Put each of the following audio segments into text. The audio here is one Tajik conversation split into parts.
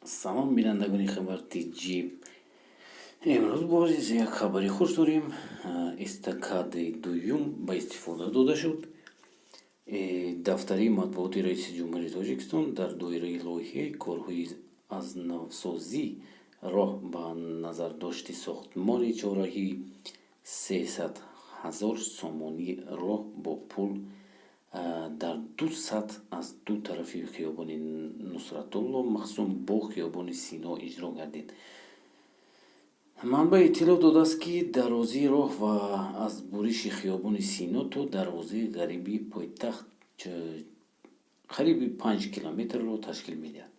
Салом, бинандагони Хабар ТҷИ. Имрӯз боз як хабари хуш дорем. Эстакадаи дуюм ба истифода дода шуд. Дафтари матбуоти раиси ҷумҳури Тоҷикистон дар доираи лоиҳаи корҳои аз навсозии роҳ ба назардошти сохтмони чорраҳии 300 000 сомонӣ роҳ бо пул дар ду сатҳ аз ду тарафи хиёбони Нусратулло Махсум бо хиёбони Сино иҷро гардид. Манбаъ иттилоъ додааст, ки дарозии роҳ ва аз буриши хиёбони Сино то дарвозаи ғарбии пойтахт қариби 5 километрро ташкил медиҳад.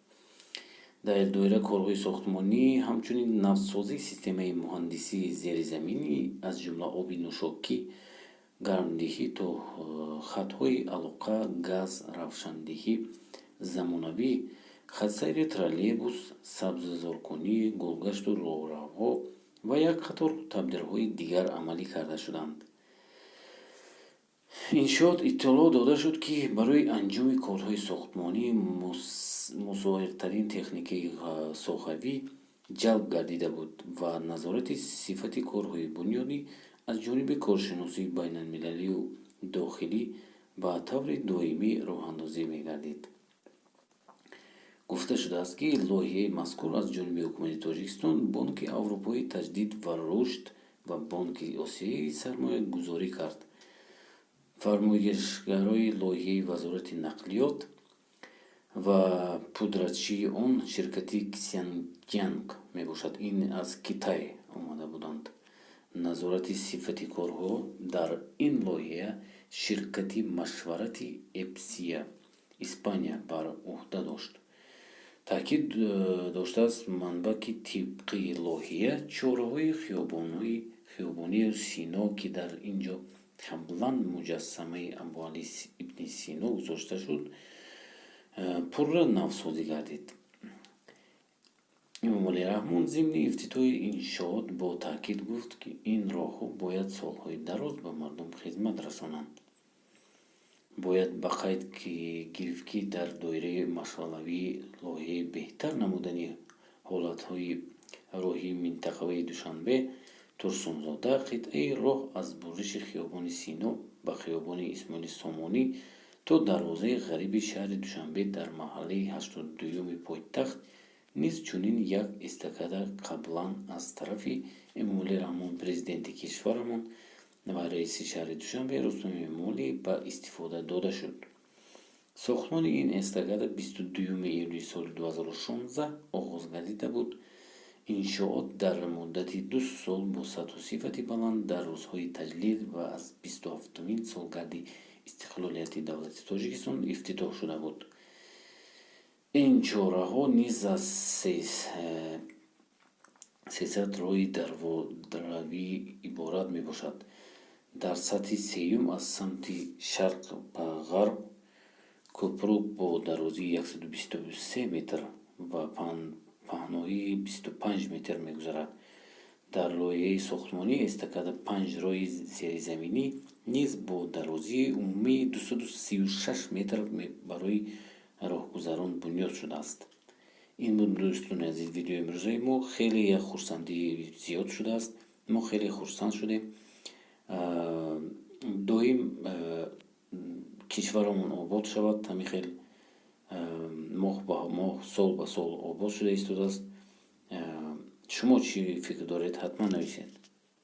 Дар доираи корҳои сохтмонӣ ҳамчунин навсозии системаи муҳандисии зеризаминӣ, аз ҷумла оби нӯшокӣ, гармдиҳӣ то хатҳои алоқа, газ, равшандиҳӣ, замонавӣ, хатсайри троллейбус, сабзазоркунӣ, гулгашту роҳравҳо ва як қатор тадбирҳои дигар амалӣ карда шуданд. Иншоот иттилоъ дода шуд, ки барои анҷоми корҳои сохтмонӣ мусоидтарин техникаи соҳавӣ ҷалб гардида буд ва назорати сифати корҳои бунёдӣ аз ҷониби коршиносии байналмилалию дохилӣ ба таври доимӣ роҳандозӣ мегардид. Гуфта шудааст, ки лоиҳаи мазкур аз ҷониби ҳукумати Тоҷикистон, Бонки Аврупоии таҷдид ва рушд ва Бонки Осиёӣ сармоягузорӣ кард. Фармоишгарои лоиҳаи Вазорати нақлиёт ва пудратчии он ширкати Ксянҷянг мебошад. Ин аз Китай омада буданд. Назорати сифати корҳо дар ин лоиҳа ширкати машварати Эпсия, Испания, бар ӯҳда дошт. Таъкид доштааст манбаъ, ки тибқи лоиҳа чорраҳаи хиёбонии Сино, ки дар ин ҷо қаблан муҷассамаи Абуалӣ ибни Сино гузошта шуд, пурра навсозӣ гардид. Эмомалӣ Раҳмон зимни ифтитоҳи иншоот бо таъкид гуфт, ки ин роҳҳо бояд солҳои дароз ба мардум хизмат расонанд. Бояд ба қайд гирифт, ки дар доираи машғалавии лоиҳаи беҳтар намудани ҳолатҳои роҳии минтақавии Душанбе Турсунзода қитъаи роҳ аз буриши хиёбони Сино ба хиёбони Исмоили Сомонӣ то дарвозаи ғарбии шаҳри Душанбе дар маҳаллаи 82-юми пойтахт низ чунин як эстакада қаблан аз тарафи Эмомалӣ Раҳмон, Президенти кишварамон, ва раиси шаҳри Душанбе Рустам Эмомалӣ ба истифода дода шуд. Сохтмони ин эстакада 22 июли соли 2016 оғоз гардида буд. Иншоот дар муддати 2 сол бо сатҳу сифати баланд дар рӯзҳои таҷлил ва аз 27-умин солгарди истиқлолияти давлати Тоҷикистон ифтитоҳ шуда буд. Ин чорраҳо низ аз 300 роҳи дарвозаравӣ иборат мебошад. Дар сатҳи сеюм аз самти шарқ ба ғарб кӯпрук бо дарозии 123 метр ва паҳноии 25 метр мегузарад. Дар лоиҳаи сохтмонии эстакада панҷ роҳи зеризаминӣ низ бо дарозии умумии 236 метр барои роҳгузарон бунёд шудааст. Ин буд, дӯстони азиз, видеои имрӯзаи мо. Хеле як хурсандии зиёд шудааст, мо хеле хурсанд шудем. Доим кишварамон обод шавад. Ҳамин хел моҳ ба моҳ, сол ба сол обод шуда истодааст. Шумо чӣ фикр доред, ҳатман нависед.